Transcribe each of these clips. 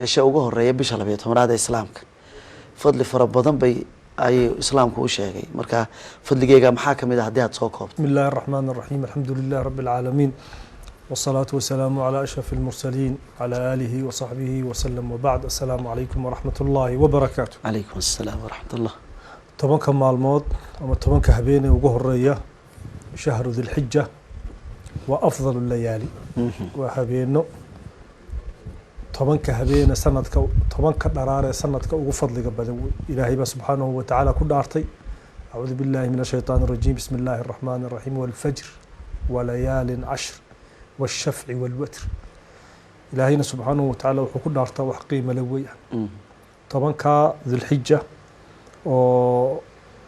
Cisho ugu horeeya bisha 12aad ee Islaamka fadli fara badan bay ayuu Islaamku u sheegay. Marka fadligeega maxaa ka mid ah haddii aad soo koobto? بسم الله الرحمن الرحيم، الحمد لله رب العالمين، والصلاة والسلام على أشرف المرسلين، على آله وصحبه وسلم، وبعد، السلام عليكم ورحمة الله وبركاته. Calaykum assalaam waraxmat ullah. 10ka maalmood ama 10ka habeenee ugu horeeya shahru dilxija waa afdal layaali, waa habeeno 10ka habeene sanadka, 10ka dharaaree sanadka ugu fadliga badan wey. Ilaahay baa subxaanahu wa tacaala ku dhaartay. أعوذ بالله من الشيطان الرجيم، بسم الله الرحمن الرحيم، والفجر وليال عشر والشفع والوتر. Ilaahayna subxaanahu wa tacaala wuxuu ku dhaartaa wax qiimo le weeyaan. 10ka dilxija oo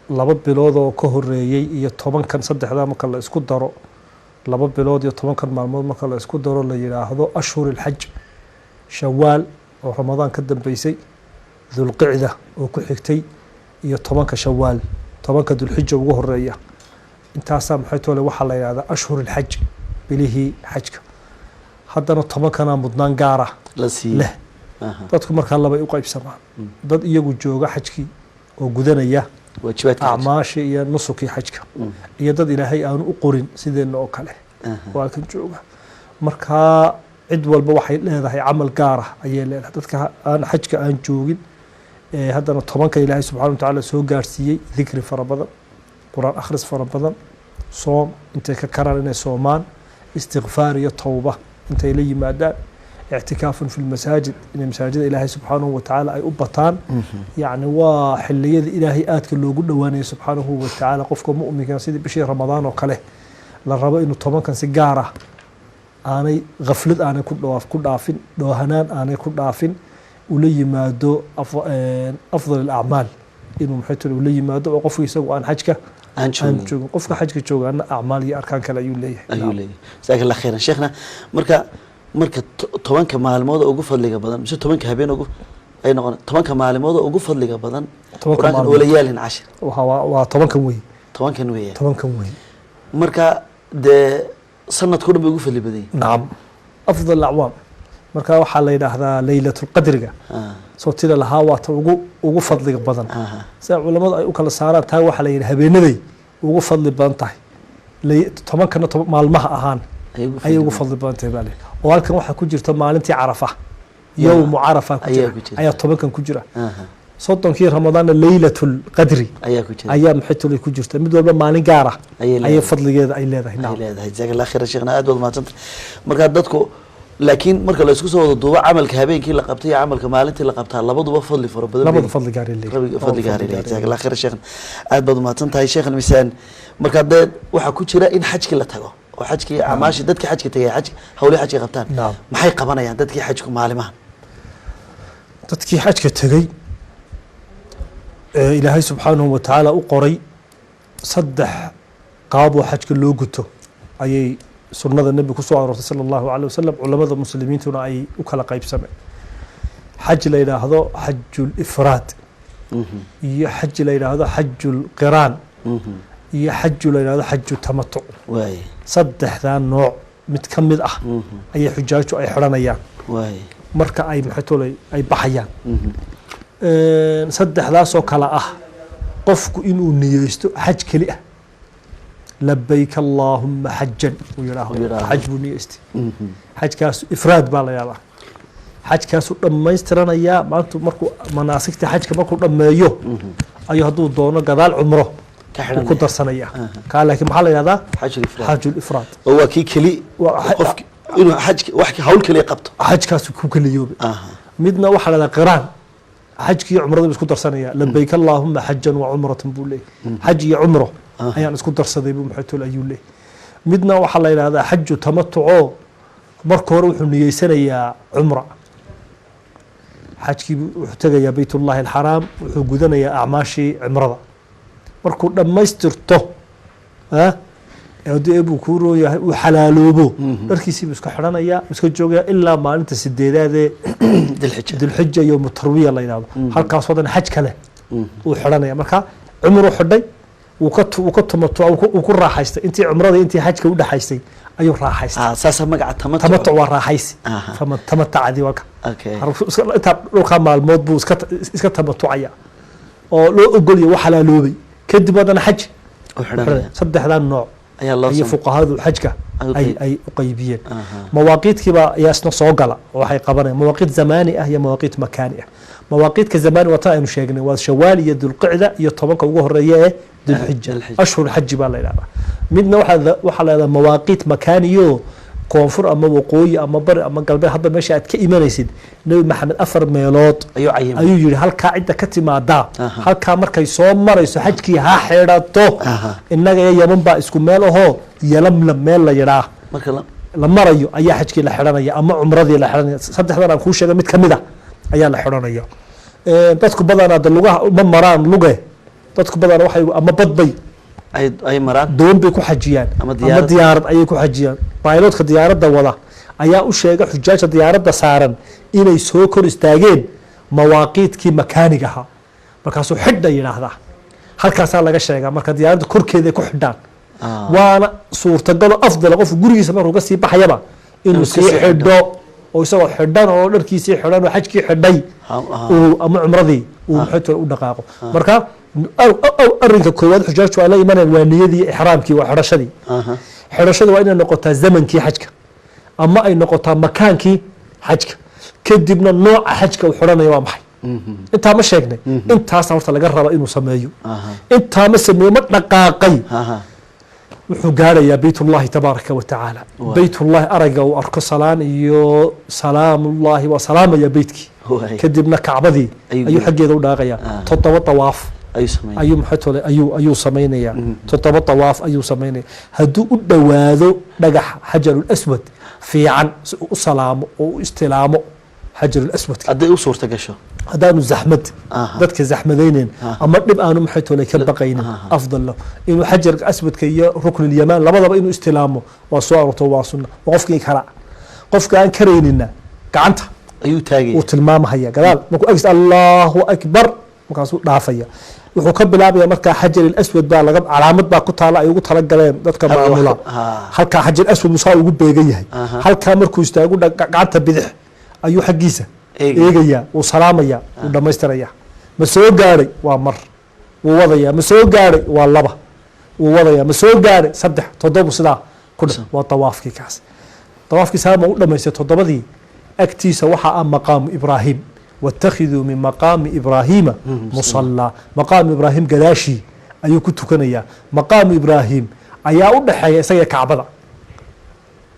2 bilood oo ka horeeyey iyo 10kan, saddexdaa marka la isku daro, 2 bilood iyo 10kan maalmood marka la isku daro, la yidhaahdo ashhur ilxaj: Shawaal oo Ramadaan ka dambeysay, Dulqicda oo ku xigtay iyo 10ka Shawaal, 10ka Dulxija ugu horeeya. Intaasaa maxay tole waxaa la yidhahdaa ashhur ilxaj, bilihii xajka. Haddana 10kana mudnaan gaara la siiyey leh. Dadku markaa labay u qaybsamaan: dad iyagu jooga xajkii oo gudanaya waajibaadka xajka. Acmaashii iyo nusukii xajka, iyo dad Ilaahay aanu u qorin sideenna oo kale oo halkan jooga. Markaa cid walba waxay leedahay camal gaara ayay leedahay. Dadka aan xajka aan joogin ee haddana 10ka Ilaahay subxana wa tacaala soo gaarsiiyey, dikri fara badan, Qur-aan akhris fara badan, soom intay ka karaan inay soomaan, istikfaar iyo towba intay la yimaadaan, ictikaafun fi lmasaajid, inay masaajida Ilaahay subxaanahu wa tacaala ay u bataan. Yacni waa xiliyada Ilaahay aadka loogu dhowaanayo subxaanahu wa tacaala. Qofka mu'minka sidii bishii Ramadaan oo kale la rabo inuu 10kan si gaar ah aanay khaflad aanay ku dhaafin, dhoohanaan aanay ku dhaafin, ula yimaado afdal alacmaal, inuu maxay tiri ula yimaado, oo qofka isagu aan xajka aan aan joogin. Joogin. Qofka xajka joogaana acmaal iyo arkaan kale ayuu leeyahay. Ayuu leeyahay. Jazaaka Allah khayran, sheekhna. Marka 10ka maalmood oo ugu fadliga badan mise 10ka habeen ugu ay noqon, 10ka maalmood oo ugu fadliga badan 10ka Qur-aankan maalmood. Walayaalin cashir. Waa 10kan wey. 10kan weeyaan. 10kan wey. Marka dee sanadko dhan bay ugu fadli badan yihiin. Nacam, afdal acwaam. Marka waxaa la yidhaahdaa Laylatulqadriga soo tida lahaa waa ta ugu fadliga badan. Sida culamadu ay u kala saaraan taa, waxaa la yidhi habeenaday ugu fadli badan tahay. 10kana maalmaha ahaan ayay ugu ayay ugu badan. Fadli badan tahay baa la yidhi. Oo halkan waxaa ku jirta maalintii Carafa, yowmu Carafa ku ayaa jira ku jirta. Ayaa 10kan ku jira. 30kii Ramadaanna Laylatulqadri ayaa ku jira. Ayaa maxay ku jirta. Mid walba maalin gaar ah ayay ayay leedahay. Fadligeeda ay leedahay. Ay nacam. leedahay. Jazaaka Allah khayran, sheekhna, aad baad umahadsantay. Marka dadku laakiin marka la isku soo wada duubo, camalka habeenkii la qabtay iyo camalka maalintii la qabtaa labaduba fadli fara badan labada bay fadli gaar ay leeyihiin. Rabiga Labada fadli gaar fadli leeyahay. gaar ay. Jazaaka Allah khayran, sheekhna, aad baad umahadsan tahay, sheekhna. Misaan marka dee waxaa ku jira in xajkii la tago oo xajkii acmaashii dadkii xajka tagay, xaj hawlihii xajka qabtaan. Maxay qabanayaan dadkii xajku maalimahan? Dadkii xajka tegey ee Ilaahay subxaanahu wa tacaala u qoray, saddex qaab oo xajka loo guto ayay sunnada Nebiga ku soo aroortay sala Allahu caleyh wasalam. Culamada muslimiintuna ay u kala qaybsameen: xaj la yidhaahdo xajul ifraad, iyo xaj la yidhaahdo xajul qiraan, iyo xaju la yidhaahdo xaju tamatuc. Saddexdaa nooc mid ka mid ah ayay xujaaju ay xidhanayaan marka ay maxay tolay ay baxayaan. Saddexdaasoo kale ah: qofku inuu niyeysto xaj keli ah, "Labayk allaahuma xajan" uu yidhaaho. Uu yidhaaho. Xaj buu niyeystay. Xajkaasu ifraad baa la yidhahdaa. Xajkaasuu dhammaystiranayaa maanta. Markuu manaasigta xajka markuu dhammeeyo ayuu hadduu doono gadaal cumro ka uu xidhanaya. Ku darsanaya kaa. Laakiin maxaa la yidhahdaa? Xajul ifraad. Xajul ifraad. Oo waa kii keli qofki inuu xaj wax hawl keliya qabto. Xajkaasu ku keliyoobe. Midna waxaa la yidhahdaa qiraan. Xajkii iyo cumrada buu isku darsanaya. "Labayk allaahuma xajan wa cumratan" buu leeyahy. Xaj iyo cumro ayaan isku darsaday buu maxaytol ayuu leeyahy. Midna waxaa la yidhahdaa xaju tamatuco. Marka hore wuxuu niyeysanayaa cumra. Xajkii wuxuu tegayaa Beytullahi alxaraam, wuxuu gudanayaa acmaashii cumrada. Markuu dhammaystirto, haddii eebuu kuu rooyahay uu xalaaloobo, dharkiisii buu iska xidhanayaa, iska joogayaa ilaa maalinta sideedaadee Dilxija. Dilxija, yowmu tarwiya la yidhahdo. Halkaasoo dhan xaj kale uu xidhanaya. Marka cumruu xidhay, wuu ka tumato, wuu ku raaxaystay intii cumrada, intii xajka u dhexaysay ayuu raaxaystay. Saasaa magaca tamatuc. Tamatuc waa raaxaysi. Faman tamatacadi waa ka. Okay. Intaa dhulkaa maalmood buu iska tamatucaya oo loo ogolaya wax xalaaloobay, kadib haddana xaj U xidhanaya. Saddexdaa nooc ayaa loo ayay fuqahadu xajka Ay u ay ay u qaybiyeen. Mawaaqiidkiiba ayaa isna soo gala oo waxay qabanayaan mawaaqiit zamaani ah iyo mawaaqiit makaani ah. Mawaaqiitka zamaani waa tan aynu sheegnay, waa Shawaal iyo Dulqicda iyo 10ka ugu horeeya ee Dulxija. Dulxija. Ashhur xaji baa la yidhahdaa. Midna waxaa la yidhahdaa mawaaqiit makaaniyo, koonfur ama waqooyi ama bari ama galbeed, hadba meesha aad ka imanaysid. Nebi Maxamed afar meelood ayuu cayimay. Ayuu yihi halkaa cidda ka timaadaa, halkaa markay soo marayso xajkii ha xidhato. Innaga iyo Yaman baa isku meel ahoo Yalamlam meel la yidhaa marka la marayo ayaa xajkii la xidhanaya ama cumradii la xidhanaya. Saddexdan aan kuu sheegay mid kamid a ayaa la xidhanaya. Dadku badanaa de lugaha ma maraan, luge dadku badanaa waxay ama badbay ay maraan, doon bay ku xajiyaan ama ama diyaarad. Diyaarad ayay ku xajiyaan. Bailotka diyaaradda wada ayaa u sheega xujaajta diyaaradda saaran inay soo kor istaageen mawaaqiidkii makaanig ahaa, markaasuu xidha yidhaahdaa. Halkaasaa laga sheegaa marka diyaaradda korkeeda ay ku xidhaan. Waana suurtagalo afdala qofku gurigiisa markuu ka sii baxayaba inuu Inuu iska sii sii xidho. Xidho oo isagoo xidhan oo dharkiisii xidhan oo xajkii xidhay uu ama cumradii uu maxaytoole u dhaqaaqo. Marka arrinka koowaad xujaajtu ay la imanayaan waa niyadii ixraamkii, waa xidhashadii. Xidhashadu waa inay noqotaa zamankii xajka ama ay noqotaa makaankii xajka, kadibna nooca xajka uu xidhanaya waa maxay. Intaa ma sheegnay? Intaasa horta laga raba inuu sameeyo. Intaa ma sameeyo, ma dhaqaaqay, wuxuu gaarayaa Beytullahi tabaaraka wa tacaala. Beytullahi aragga uu arko, salaan iyo salaamullahi, waa salaamaya beytkii. Kadibna Kacbadii Ayuu ayuu xaggeeda u dhaaqaya. 7 tawaaf ayuu sameeyay. Ayuu maxay tole ayuu samaynayaa. 7 tawaaf ayuu samaynaya. Hadduu u dhowaado dhagaxa Xajarul Aswad fiican si uu u salaamo oo u istilaamo Xajarul Aswadka. Hadday u suurta gasho. Haddaanu zaxmad dadka zaxmadaynen ama dhib aanu maxay tole ka baqaynin, afdal lahu inuu Xajarka Aswadka iyo Ruknulyamaan labadaba inuu istilaamo. Waa soo aroorto, waa sunna. Waa qofkii kara. Qofka aan karaynina gacanta ayuu taagaya, wuu tilmaamahaya gadaal markuu agis Allahu akbar, markaasuu dhaafaya. Wuxuu ka bilaabaya markaa Xajar Aswad baa laga calaamad baa ku taala ay ugu talagaleen dadka Halka wax maamula. Halkaa Xajar Aswad buu saa ugu beegan yahay. Halkaa markuu istaago gacanta bidix ayuu xaggiisa Eegaya. Eegaya, wuu salaamaya, wuu dhamaystiraya. Ma soo gaadhay? Waa mar, wuu wadaya. Ma soo gaadhay? Waa laba, wuu wadaya. Ma soo gaadhay? Saddex, toddobu sidaa ku dha. Waa tawaafkii kaas. Tawaafkii saama u dhamaystay toddobadii, agtiisa waxaa ah maqaamu Ibraahim. Wattakhiduu min maqaami Ibraahiima musallaa. Maqaamu Ibraahim gadaashii ayuu ku tukanayaa. Maqaamu Ibraahim ayaa u dhexeeya isaga Kacbada.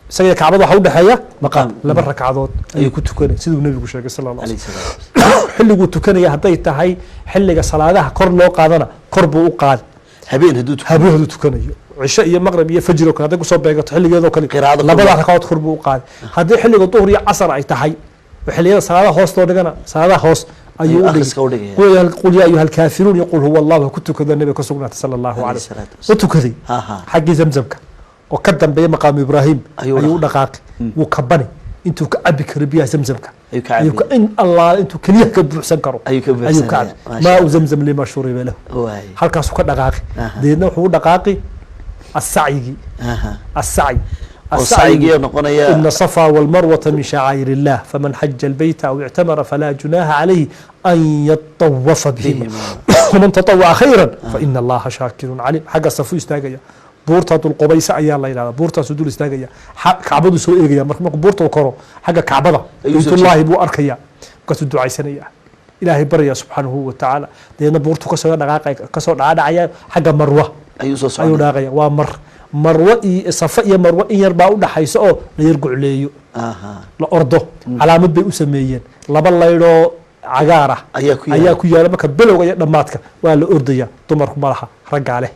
Isaga Kacbada waxaa u dhexeeya maqaam, laba ragcadood ayuu ku tukanaya siduu Nebigu sheegay sala Allah alayhi salaatu. Xilliguu tukanaya hadday tahay xilliga salaadaha kor loo qaadana, kor buu u qaadi. Habeen hadduu tukado. Habeen hadduu tukanayo cisho iyo maqrib iyo fajr oo kale, hadday kusoo beegato xilligeedoo kale, Qiraa'ada kor labada loo- ragcadood kor buu u qaadi. Haddii xilliga duhur iyo casar ay tahay oo xilliyada salaadaha hoos loo dhigana, salaadaha hoos ayuu Ayuu u dhigi. akhriska u dhigaya. Qul ya ayuha alkaafiruun iyo qul huwa Allahu ha ku tukado. Nabiga ka sugnaatay sala Allahu Alayhi calayh salaatu u tukaday. Xaggii Zamzamka oo ka dambeeya maqaamu Ibraahim Ayuu ayuu u dhaqaaqi, wuu kabani intuu ka cabi karo biyaha Zamzamka. Ayuu ka ayuu cabaya. In Allaale intuu keliyaha ka buuxsan karo Ayuu ka ayuu ka buuxsanaya. cabi. Maasha maau Zamzam lima shuriba lahu. Halkaasuu ka dhaqaaqi. Deedna wuxuu u dhaqaaqi asacyigii. Asacyi. Oo sacyigii noqonaya. إن الصفا والمروة من شعائر الله، فمن حج البيت أو اعتمر فلا جناح عليه أن يطوف بهما، ومن تطوع خيرا فإن الله شاكر عليم. Xagga Safu istaagaya, buurta Dulqubaysa ayaa la yidhahdaa, buurtaasuu dul istaagaya, Kacbadu soo eegaya. Marka markuu buurta u koro, xagga Kacbada Ayuu soo Beytullaahi buu arkaya, markaasuu ducaysanaya, Ilaahay baraya subxaanahu wa tacaala. Deedna buurtu kasoo dhaqaaqay, kasoo dhacadhacaya xagga Marwa ayuu soo ayuu soconaya. Dhaaqaya. Waa mar Marwo iyo Safa iyo Marwo in yar baa u dhaxaysa oo la yar gucleeyo, la ordo. Calaamad bay u sameeyeen, laba laydhoo cagaar ah ayaa ku ayaa yaala. Ku yaala. Marka bilowga iyo dhammaadka waa la ordaya. Dumarku ma laha, raggaa leh,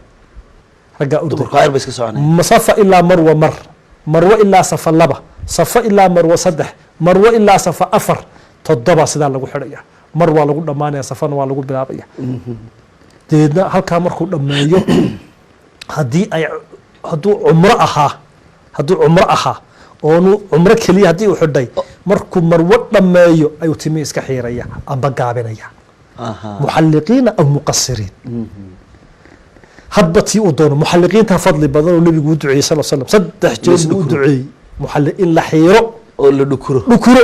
raggaa ordaya. Dumarku ayar bay iska soconaya. Safa ilaa Marwa mar, Marwo ilaa Safa laba, Safa ilaa Marwo saddex, Marwo ilaa Safa afar, toddoba sidaa lagu xidhaya. Mar waa lagu dhammaanaya, Safana waa lagu bilaabaya. Deedna halkaa markuu dhammeeyo, haddii ay hadduu cumro ahaa, hadduu cumro ahaa oonu cumro keliya haddii uu xidhay, markuu Marwo dhammeeyo ayuu timi iska xiiraya amba gaabinaya. Muxalliqiina aw muqasiriin, hadba tii uu doono. Muxalliqiinta fadli badan oo Nebigu u duceeyey sal slam, saddex jeer buu u dhukuro. duceeyey in la xiiro oo la dhukuro. Dhukuro.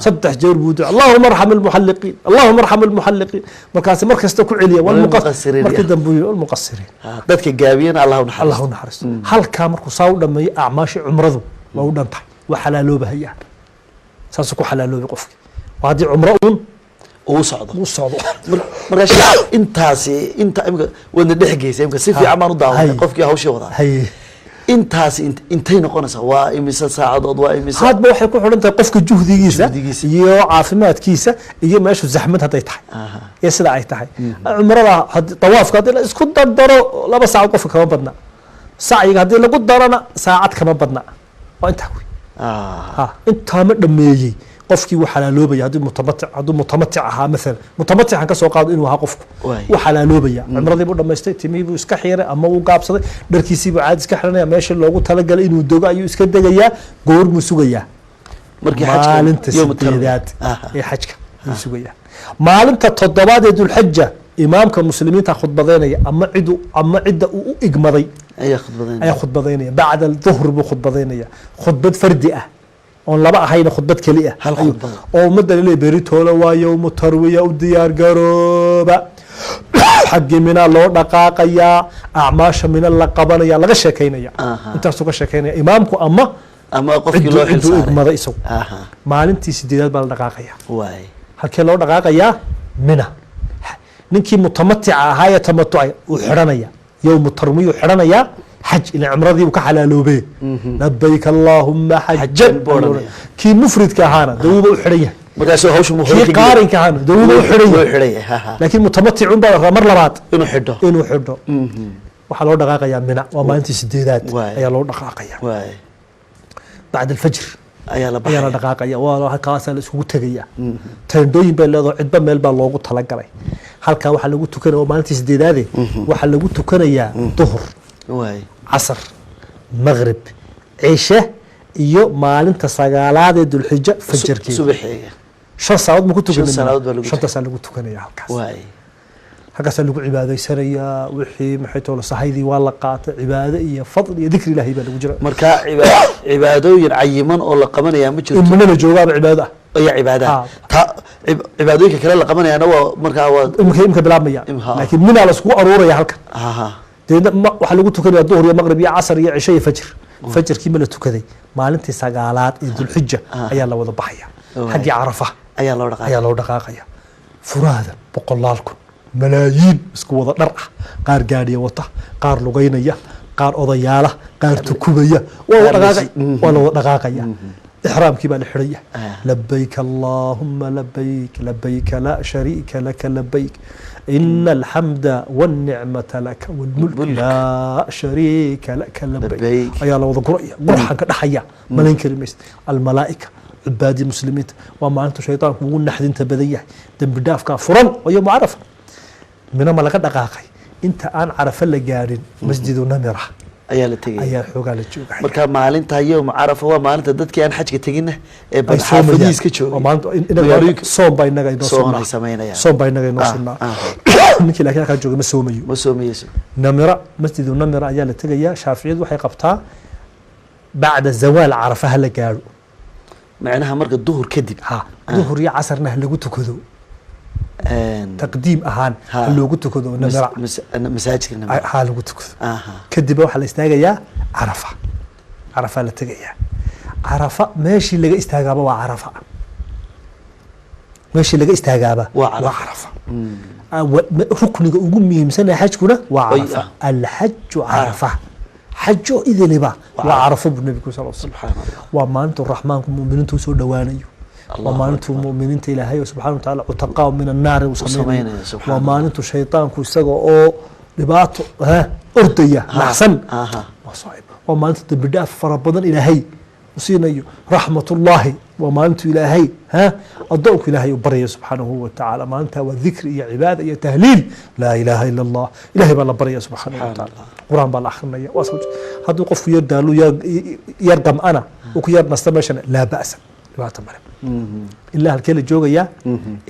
Saddex jeer buu duca, "Allahuma arxam almuxalliqiin, allahuma arxam almuxalliqiin." Markaasi mar kasta ku celiya. Walmuqassiriin. Markii dambe uu yidhi walmuqassiriin. Dadka gaabiyana Allah u naxariisto. Allah u naxariisto. Halkaa markuu saa u dhameeyo, acmaashii cumradu waa u dhan tahay, waa xalaaloobahayaa. Saasuu ku xalaaloobay qofki, waa haddii cumro uun uu socdo. uu socdo. Markaa sheekh, intaasi inta imika wadna dhex geysay, imika si fiican baan u daawanay. Qofkii hawshii wadaa, intaasi intay noqonaysaa? Waa imise saacadood? Waa imise? Hadba waxay ku xidhan tahay qofka juhdigiisa Juhdigiisa. iyo caafimaadkiisa iyo meeshu zaxmad hadday tahay iyo sida ay tahay. Cumrada tawaafka haddii la isku dardaro, 2 saacad qofka kama badna. Sacyiga haddii lagu darona, saacad kama badna. Waa intaa wey. Ha, intaa ma dhameeyey qofkii, wuu xalaaloobaya. Hadduu mutamatic ahaa, maalan mutamatic ka soo qaado inuu ahaa qofku, wuu xalaaloobaya. Cumradii buu dhamaystay, timihii buu iska xiiray ama wuu gaabsaday, dharkiisii buu caadi iska xiranaya, meeshii loogu talagalay inuu dego ayuu iska degayaa. Goormuu sugayaa? Markii xajka Maalinta yawm tarwiya. sideedaad ee xajka ayuu sugayaa. Maalinta toddobaad ee Dulxaja imaamka muslimiinta khudbadeynaya ama cidu ama cidda uu u igmaday ayaa khudbadeynaya. Ayaa khudbadeynaya. Bacda duhr buu khudbadeynaya, khudbad fardi ah oon laba ahayna, khudbad keli ah. Hal khudbad. Oo ummadda laleeyahay beritoole waa yowmu tarwiya, u diyaar garooba, xaggii Minaa loo dhaqaaqayaa, acmaasha Mina la qabanaya, laga sheekaynaya. Intaasuu ka sheekaynaya imaamku ama ama qofkii loo xil cidduu saaray. Igmaday isagu. Maalintii sideedaad baa la dhaqaaqaya. Halkee loo dhaqaaqayaa? Mina. Ninkii mutamatica ahaa ee tamatucay uu xidhanaya yowmu tarwiya, uu xidhanayaa xaj, ila cumradii uu ka xalaaloobee, "Labayk allaahuma xajan" Xajan buu odhanaya. Kii mufridka ahaana dee wuuba u xidhan yahay. Markaasuu hawsha mu Kii qaarinka ahaana dee wuuba u xidhan wuu yahay. xidhan yahay, ha, ha. Laakiin mutamaticun baa la rabaa mar labaad inuu xidho. Inuu xidho. Waxaa loo dhaqaaqayaa Mina, waa maalintii sideedaad ayaa loo dhaqaaqaya. Bacda alfajr ayaa la ayaa la baxaya. dhaqaaqaya. Waa halkaasaa la iskugu tegaya. Teendhooyin bay leedaho, cidba meel baa loogu talagalay. Halkaa waxaa lagu tukanaya, waa maalintii sideedaade, waxaa lagu tukanayaa duhur, casar, maqrib, cishe iyo maalinta sagaalaad ee Dulxija fajarkeeda. Subaxeega. 5 saacadood ma ku tukanay? 5 salaadood baa lagu Shantaasaa lagu tukanaya halkaas. Halkaasaa lagu cibaadaysanayaa. Wixii maxay toolo sahaydii waa la qaatay, cibaado iyo fadl iyo dikri Ilaahay baa lagu jira. Marka cibaadooyin cayiman oo la qabanayaa ma jirto? In Mina la joogaaba cibaado ah. Ayaa cibaadaha ta cibaadooyinka kale la qabanayaana waa markaa waa Imika bilaabmaya. Laakiin Minaa la iskugu aruuraya halkan. Deedna waxaa lagu tukanaya duhur iyo maqrib iyo casar iyo cisho iyo fajr. Fajarkii ma la tukaday, maalintii sagaalaad ee Dulxija ayaa la wada baxaya xaggii Carafa ayaa loo dhaqaaqay. Ayaa loo dhaqaaqaya. Furaada boqolaal kun, malaayiin isku wada dhar ah, qaar gaadhiya wata, qaar lugeynaya, qaar odayaala, qaar tukubaya, waa wada Qaar dhaqaaqay. Waa la wada dhaqaaqaya. Ixraamkii baa la xidhaya. "Labayk allaahuma labayk, labayka laa shariika laka labayk, ina alxamda walnicmata laka walmulk Mulk. laa shariika laka labayk." Labayk. Ayaa la wada guraya, qurxanka dhaxaya malayn kari maysid. Almalaa'ika, cubaadii muslimiinta. Waa maalintu shaydaanku ugu naxdinta badan yahay. Dembi dhaafkaa furan waa yowmu Carafa. Mina ma laga dhaqaaqay, inta aan Carafa la gaadhin, Masjidu Namira ayaa la tegaya. Ayaa xoogaa la joogaya. Marka maalinta yowma Carafa waa maalinta dadkii aan xajka teginna ee Ay bal soomayaan. xaafadihiis ka joogay Waa maalinta inaga magaalooyinka soom baa inaga inoo soon sunnaa. ay samaynayaan. Soom baa inaga inoo sunnaa. Ninkii laakiin halkaa jooga ma soomayo. Ma soomayeyso. Namira, Masjidu Namira ayaa la tegayaa. Shaaficiyadu waxay qabtaa bacda zawaal Carafa ha la gaadho. Macnaha marka duhur kadib. Ha, duhur iyo casarna ha lagu tukado, taqdiim ahaan ha loogu tukado Namira. Masaajidka Namira. Ha lagu tukado. Kadib waxaa la istaagayaa Carafa. Carafa la tegayaa. Carafa meeshii laga istaagaaba waa Carafa, meeshii laga istaagaaba Waa Carafa. Waa Carafa. Rukniga ugu muhiimsan ee xajkuna waa Carafa. Alxaju Carafa, xajo idiliba waa Carafo buu nebigu sal slam. Subxaan Allah. Waa maalintu Raxmaanku mu'miniinta usoo dhowaanayo. Waa Allahu maalintuu mu'miniinta Ilaahay oo subxaana watacaala cutaqaa min annaari uu samaynayo. Samaynayo, subxaan Waa Allah. maalintu shaydaanku isaga oo dhibaato ordaya, naxsan. Waa saaxiib. Waa maalinta dembi dhaaf fara badan Ilaahay u siinayo, raxmatullaahi. Waa maalintu Ilaahay addoonku Ilaahay u baryayo subxaanahu wa tacaala. Maalintaa waa dikri iyo cibaada iyo tahliil, laa ilaaha ila Allah. Ilahay baa la baryaya subxaanahu wa Subxaan tacaala. Qur-aan baa la akhrinaya. Waa soo hadduu qofku yar daalu, yar gam'ana, uu ku yar nasta meeshana, laa ba'sa, dhibaato male. Ilaa halkee la joogayaa?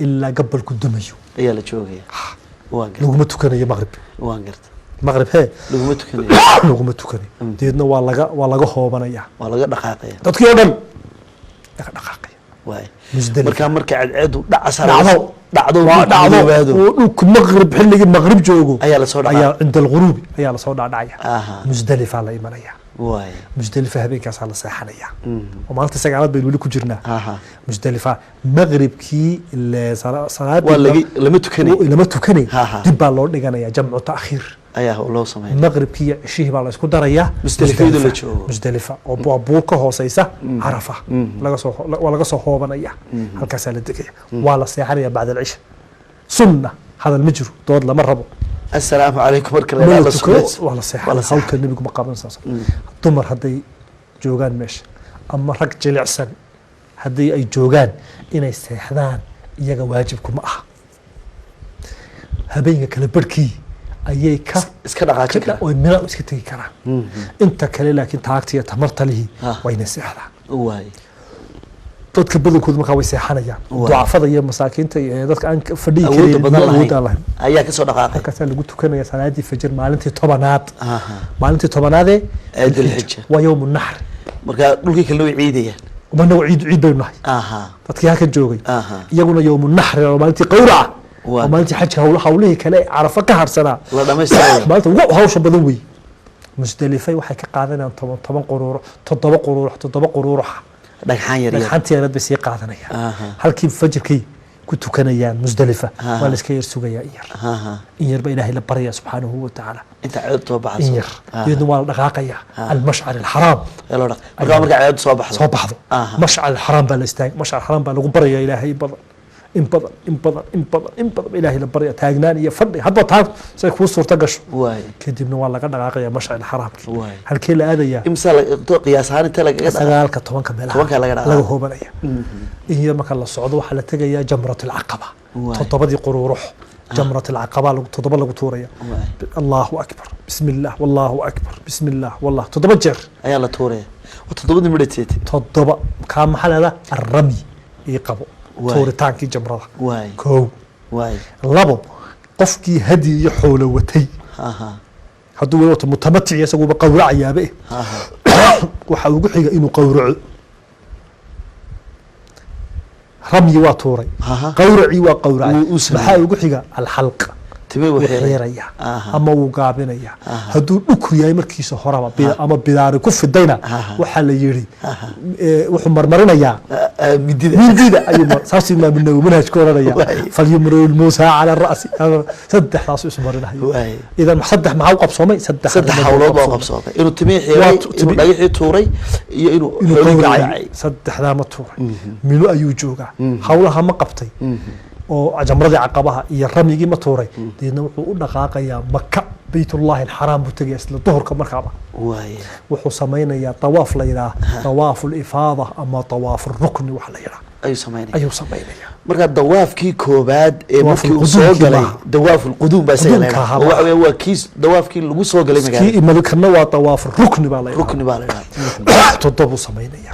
Ilaa gabalku dumayo ayaa la joogaya. Waan garta. Laguma tukanayo maqrib. Waan garta. Maqrib hee Laguma tukanayo. Laguma tukanayo. Deedna waa laga hoobanaya. Waa laga dhaqaaqaya. Dadkii oo dhan laga dhaqaaqaya. Waay. Musdalifa. Marka marka cadceedu dhacasa Dhacdo. Dhacdo Waa dhulku dhacdo madoobaado. oo dhulku maqrib, xilligii maqrib joogo Ayaa lasoo dhacaa. Ayaa cinda alghuruubi ayaa lasoo dhacdhacaya. Musdalifa la imanaya. Musdalifa habeenkaasaa la seexanaya oo maalinta sagaalaad baynu weli ku jirnaa. Musdalifa maqribkii salaadii Waa lama tukanay. Lama tukanay. Dib baa loo dhiganaya, jamcu ta'khiir ayaa loo sameeya. Maqribkii iyo cishihii baa la isku darayaa. Musdalifadu la joogo. Musdalifa oo waa buur ka hooseysa Carafa, laga soo waa laga soo hoobanaya, halkaasaa la degaya, waa la seexanaya bacda alcisha. Sunna, hadal ma jiro, dood lama rabo. Assalaamu calaykum marka la Ma la yidhaahdo tukado sunnays. waa la Waa seexanaya. la seexanaya. Hawlka nebigu ma qaban saas. Dumar hadday joogaan meesha ama rag jilicsan haddii ay joogaan, inay seexdaan iyaga waajibku ma aha. Habeenka kale barhkii ayay ka iska dhaqaajin karaan. Oy mina iska tegi karaan inta kale, laakiin taagta iyo tamarta lihi waa inay seexdaan. Dadka badankoodu markaa way seexanayaan. Ducafada iyo masaakiinta iyo dadka aan fadhiyi awoodda karin, badan awoodda lahayn aan lahayn ayaa kasoo dhaqaaqay. Halkaasaa lagu tukanaya salaadii fajr maalintii 10aad, maalintii 10aadee Ee Dulxija. Waa yowmu naxr. Marka dhulkii kalena way ciidayaan. Umanagu ciid ciid baynu nahay. Dadkii halkan joogay iyaguna yowmu naxri oo maalintii qawraca, oo maalintii xajka hawlihii kale ee Carafa ka harsanaa la dhamaystirayo. Maalinta ugu hawsha badan wey. Musdelifay waxay ka qaadanayaan 10 10 quruuro, toddoba quruuro, toddoba quruuruxa. Dhagxaan yar yar. Dhagxantii yareed bay sii qaadanayaan. Halkii fajirkay ku tukanayaan Musdalifa. Waa la iska yar sugayaa in yar. In yar ba Ilaahay la baraya subxaanahu wa tacaala. Inta ceedu soo baxayso. In yar iyadna waa la dhaqaaqayaa almashcar alxaraam. Ee loo dhaq marka ceedu soo baxdo. Soo baxdo. Mashcar alxaraam baa la istaagay, mashcar alxaraam baa lagu baraya Ilaahay in badan, in badan, in badan, in badan, in badan ba Ilaahay la baraya, taagnaan iyo fadhi hadba taag say kuu suurto gasho. Kadibna waa laga dhaqaaqaya mashcar alxaraamki. Halkee la aadayaa? Imsa la qiyaas ahaan inta lagaga dhaqa? 9-ka 10-ka meelaha 10-ka laga dhaqaa. Laga hoobanaya. In yar marka la socdo waxaa la tegayaa jamrat alcaqaba. Toddobadii quruurux jamrat alcaqaba toddoba lagu tuuraya. Allahu akbar, bismi illah, wallahu akbar, bismi illah, wallah, toddoba jeer. Ayaa la tuuraya oo toddobadii midhateed. Toddoba kaa maxaa leedaa arramyi ii qabo. Tuuritaankii jamrada. Kow. Labo, qofkii hadi iyo xoolo watay, hadduu weli wato mutamatic isaguba qawracayaaba eh, waxa ugu xiga inuu qawraco. Ramyi waa tuuray, qawracii waa qawracay. Wuu sameeyey. Maxaa ugu xiga? Alxalq. Timay wuu wuu xiiray. Xiiraya ama wuu gaabinaya hadduu dhukur yahay markiisa horeba ama bidaari ku fidayna. Waxaa la yidhi wuxuu marmarinayaa Midida. Mindida ayuu saasuu Imaam Nawawi manhajka oranaya. Falyumru lmuusa cala ra'si, saddexdaasuu isu marinayo. Idan saddex maxaa u qabsoomay? Saddex Saddex arrimood hawlood baa u qabsoomay: inuu timihii xiiray, Waa inuu dhagaxii tuuray iyo inuu inuu xoolihii qawracay. gowracay. Saddexdaa ma tuuray, mino ayuu joogaa, hawlaha ma qabtay oo jamradii caqabaha iyo ramyigii ma tuuray. Deedna wuxuu u dhaqaaqayaa Maka, Baytullahi alxaraam buu tegaya isla duhurka markaaba. Wuxuu samaynayaa tawaaf la yidhaah tawaafu lifaada ama tawaafu rukni wax la yidhaah. Ayuu samaynaya. Ayuu samaynaya. Marka dawaafkii koobaad ee Dawaaful markii uu soo quduumkii galay maaha. Dawaaful quduum baa isaga la Quduumka yidhaha. ahaa. Oo waxa weeye waa kii dawaafkii lagu soo galay kii magaalada. Imado kana waa tawaafu rukni baa la yidhaha. Rukni baa la yidhaha. Toddobuu samaynaya.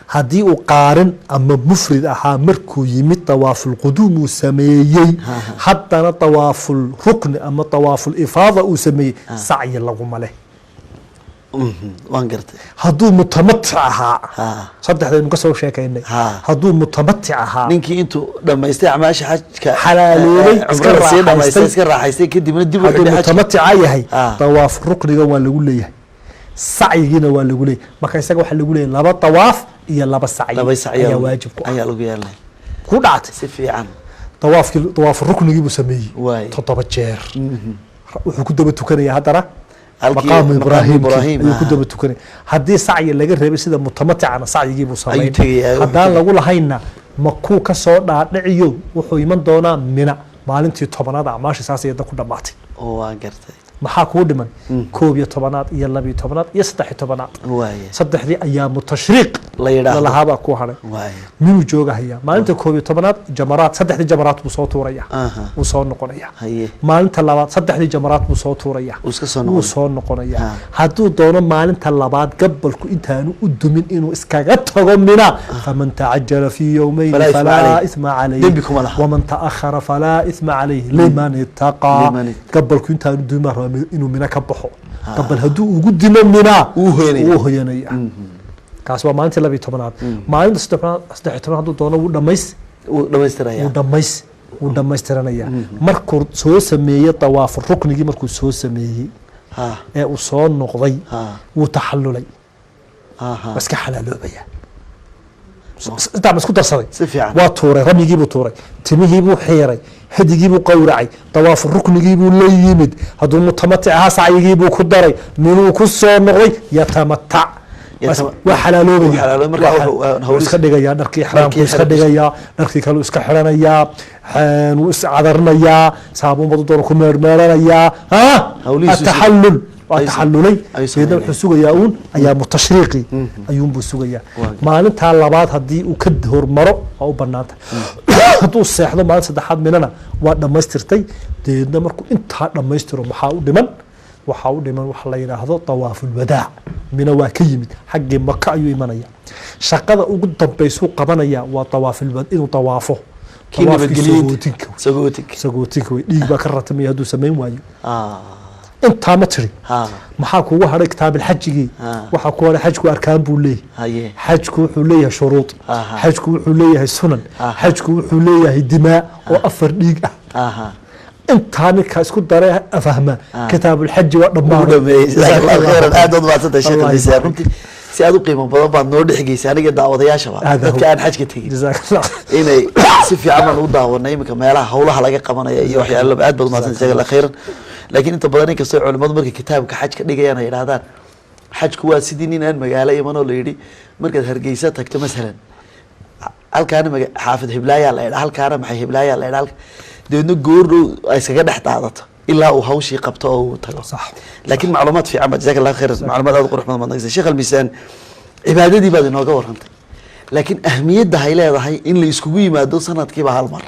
Haddii uu qaarin ama mufrid ahaa markuu yimid tawaafulquduum uu sameeyey, haddana tawaaful rukni ama tawaaful ifaada uu sameeyey, sacyi laguma leh. Waan gartay. Hadduu mutamatic ahaa, saddexdaynu ka soo sheekaynay, hadduu mutamatic ahaa, ninkii intuu dhamaystay acmaasha xajka, xalaaloobay, iska cumrada sii dhamaystay, raaxaystay. Iska raaxaystay, kadibna dib u hadduu xidhay xajka. mutamatica yahay, tawaaf rukniga waa lagu leeyahay, sacyigiina waa lagu leeyahay. Marka isaga waxaa lagu leeyahay laba tawaaf iyo laba sacyi laba sacyi ayaa waajib ku ah. Ayaa lagu yeelanay. Ku dhactay. Si fiican. Tawaafkii tawaaf ruknigii buu sameeyey 7 jeer. Wuxuu ku daba tukanaya haddana Halkii maqaamu maqaamu Ibraahimkii Ibraahim, ayuu ku daba tukanaya. Haddii sacyi laga reebay sida mutamaticana, sacyigii buu samayn. Ayuu tegayaa, wuxuu Haddaan tegaya. lagu lahaynna, makuu ka soo dhaadhiciyo, wuxuu iman doonaa Mina maalintii 10aad. Acmaasha saas ayada ku dhammaatay. Oo waan gartay. Maxaa kuu dhiman? 11aad iyo 12aad iyo 13aad. Saddexdii ayaamu tashriiq La yidhaahdo. lalahaabaa ku hadhay. Minuu joogahayaa maalinta 11aad? Jamaraad, saddexdii jamaraad buu soo tuuraya. Wuu soo noqonaya. Maalinta labaad saddexdii jamaraad buu soo tuuraya. Wuu iska soo Wuu noqonaya. soo noqonaya. Hadduu doono maalinta labaad gabalku intaanu u dumin inuu iskaga tago Mina, faman tacajala fii yowmayn falaa ithma falaa calayh. ithma calayh. Dembi kuma laha. Waman ta'akhara falaa ithma calayh liman ittaqaa. Liman ittaqaa. Gabalku intaanu dumin baa rabaa inuu Mina ka baxo. Gabal hadduu ugu dimo Mina, Wuu hoyanaya. Wuu hoyanaya. Kaas waa maalintii 12aad. Maalinta 13aad hadduu doono wuu dhamays, wuu dhamaystiraya. Wuu dhammaystiranayaa. Markuu soo sameeyey dawaafu ruknigii, markuu soo sameeyey ee uu soo noqday, wuu taxallulay, waa iska xalaaloobaya. Intaa ma isku darsaday? Si fiican. Waa tuuray ramyigii buu tuuray, timihii buu xiiray, hadigii buu qowracay, dawaafu ruknigii buu la yimid. Hadduu mutamatic ahaa, sacyigii buu ku daray, minuu ku soo noqday, yatamatac. Waa xalaaloobaya. Wuu xalaaloobay. Marka Wuu iska dhigayaa dharkii ixraamku, iska dhigayaa dharkii kaleu iska xiranayaa, wuu iscadarinayaa, saabuun badu doona ku meermeeranayaa. Hawlihiisu ataxallul waa taxallulay. Ayuu Deedna sameynaya. wuxuu sugayaa uun ayaamu tashriiqi ayuunbuu sugayaa. Maalintaa labaad haddii uu ka hormaro waa u banaanta. Hadduu seexdo maalin saddexaad minana waa dhammaystirtay. Deedna markuu intaa dhammaystiro, maxaa u dhiman? Waxaa u dhiman waxa la yidhaahdo dawaafulwadaac. Mina waa ka yimid, xaggii Maka ayuu imanaya. Shaqada ugu dambaysuu qabanaya waa dawaafulwad, inuu dawaafo. Kii Dawaafkii nabadgelyeynta. sagootinka wey. Sagootinka. Sagootinka wey. Dhiig baa ka ratamaya hadduu samayn waayo. Intaa ma tiri? Maxaa kugu hadhay? Kitaabilxajigii. Waxaa ku hadhay xajku arkaan buu leeyahay. Xajku wuxuu leeyahay shuruud. Xajku wuxuu leeyahay sunan. Xajku wuxuu leeyahay dimaa oo 4 dhiig ah. Intaa ninka isku dare fahma kitaabulxaji waa Wuu dhammaaday. dhameeyey. Jazakallahu khayran, aad baad mahadsantahay, Sheekh Allah Almiisaan. yubaarik. Runtii si aad u qiimo badan baad noo dhexgeysay aniga daawadayaashaba, Aad dadka ahu. aan xajka tegin Jazakallah. inay si fiican baan u daawanay iminka meelaha howlaha laga qabanaya iyo waxyaalo. Aad baad umahadsantahay, jazakallahu khayran. Laakiin inta badan, inkastoo culimadu markay kitaabka xajka dhigayaan ay yidhahdaan xajku waa sidii nin aan magaalo iman oo la yidhi markaad Hargeysa tagto masalan, halkaana xaafid hiblaayaa la idha, halkaana maxay hiblaayaa la idha, dabeedna goordhow ay iskaga dhex daadato ilaa uu hawshii qabto oo uu tago. Laakiin macluumaad fiican ba, jazakallahu khayran, macluumaad aad u qurux badan baad nagasay, Sheekh Almiisaan. Cibaadadii baad inooga warrantay, laakiin ahmiyadda hay leedahay in la iskugu yimaado sanadkiiba hal mar,